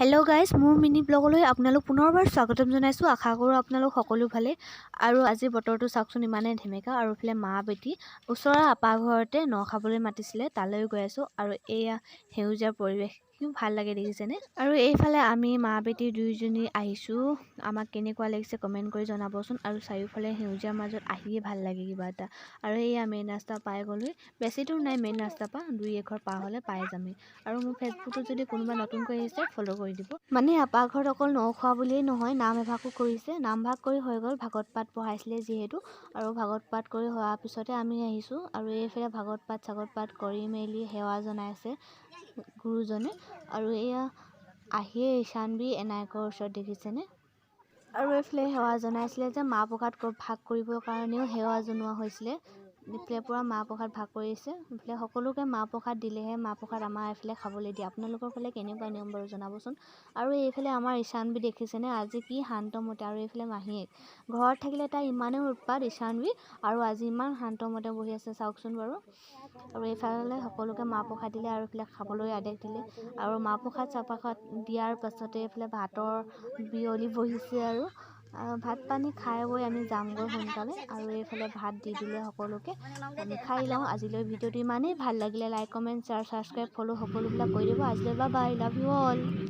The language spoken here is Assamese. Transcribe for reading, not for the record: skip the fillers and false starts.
হেল্ল' গাইজ, মোৰ মিনি ব্লগলৈ আপোনালোক পুনৰবাৰ স্বাগতম জনাইছোঁ। আশা কৰোঁ আপোনালোক সকলো ভালেই। আৰু আজি বতৰটো চাওকচোন, ইমানেই ধেমেকা। আৰু এইফালে মা বেটি ওচৰৰ আপা ঘৰতে ন খাবলৈ মাতিছিলে, তালৈ গৈ আছোঁ। আৰু এয়া সেউজীয়া পৰিৱেশ, কি ভাল লাগে দেখিছেনে? আৰু এইফালে আমি মা বেটি দুয়োজনী আহিছোঁ। আমাক কেনেকুৱা লাগিছে কমেণ্ট কৰি জনাবচোন। আৰু চাৰিওফালে সেউজীয়াৰ মাজত আহিয়ে ভাল লাগে কিবা এটা। আৰু এয়া মেইন ৰাস্তা পাই গ'লোহি। বেছি দূৰ নাই মেইন ৰাস্তাৰ পৰা, দুই এঘৰ পাৰ হ'লে পাই যামেই। আৰু মোৰ ফেচবুকত যদি কোনোবা নতুনকৈ আহিছে, ফ'ল' কৰি দিব। মানে আপা ঘৰত অকল ন খোৱা বুলিয়েই নহয়, নাম এভাগো কৰিছে। নামভাগ কৰি হৈ গ'ল, ভাগৱত পাঠ পঢ়াইছিলে যিহেতু। আৰু ভাগৱত পাঠ কৰি হোৱাৰ পিছতে আমি আহিছোঁ। আৰু এইফালে ভাগৱত পাঠ চাগৱত পাঠ কৰি মেলি সেৱা জনাইছে গুৰুজনে। আৰু এয়া আহিয়ে ঈশানবী এনায়কৰ ওচৰত, দেখিছেনে? আৰু এইফালে সেৱা জনাইছিলে যে মাহ প্ৰসাদ ভাগ কৰিবৰ কাৰণেও সেৱা জনোৱা হৈছিলে। এইফালে পূৰা মাহ প্ৰসাদ ভাগ কৰিছে। এইফালে সকলোকে মাহ প্ৰসাদ দিলেহে মাহ প্ৰসাদ আমাৰ এইফালে খাবলৈ দিয়ে। আপোনালোকৰ ফালে কেনেকুৱা নিয়ম বাৰু জনাবচোন। আৰু এইফালে আমাৰ ঈশানবী দেখিছেনে, আজি কি শান্তমতে। আৰু এইফালে মাহীয়েক ঘৰত থাকিলে তাই ইমানেই উৎপাত ঈশানবী, আৰু আজি ইমান শান্তমতে বহি আছে, চাওকচোন বাৰু। আৰু এইফালে সকলোকে মাহ প্ৰসাদ দিলে আৰু এইফালে খাবলৈ আদেশ দিলে। আৰু মাহ প্ৰসাদ চাহ প্ৰসাদ দিয়াৰ পাছতে এইফালে ভাতৰ বিয়লি বহিছে। আৰু ভাত পানী খাই বৈ আমি যামগৈ সোনকালে। আৰু এইফালে ভাত দি দিলে সকলোকে, আমি খাই লওঁ। আজিলৈ ভিডিঅ'টো ইমানেই। ভাল লাগিলে like, comment, share, subscribe, follow সকলোবিলাক কৰি দিব। আজিলৈ বা bye, love you all.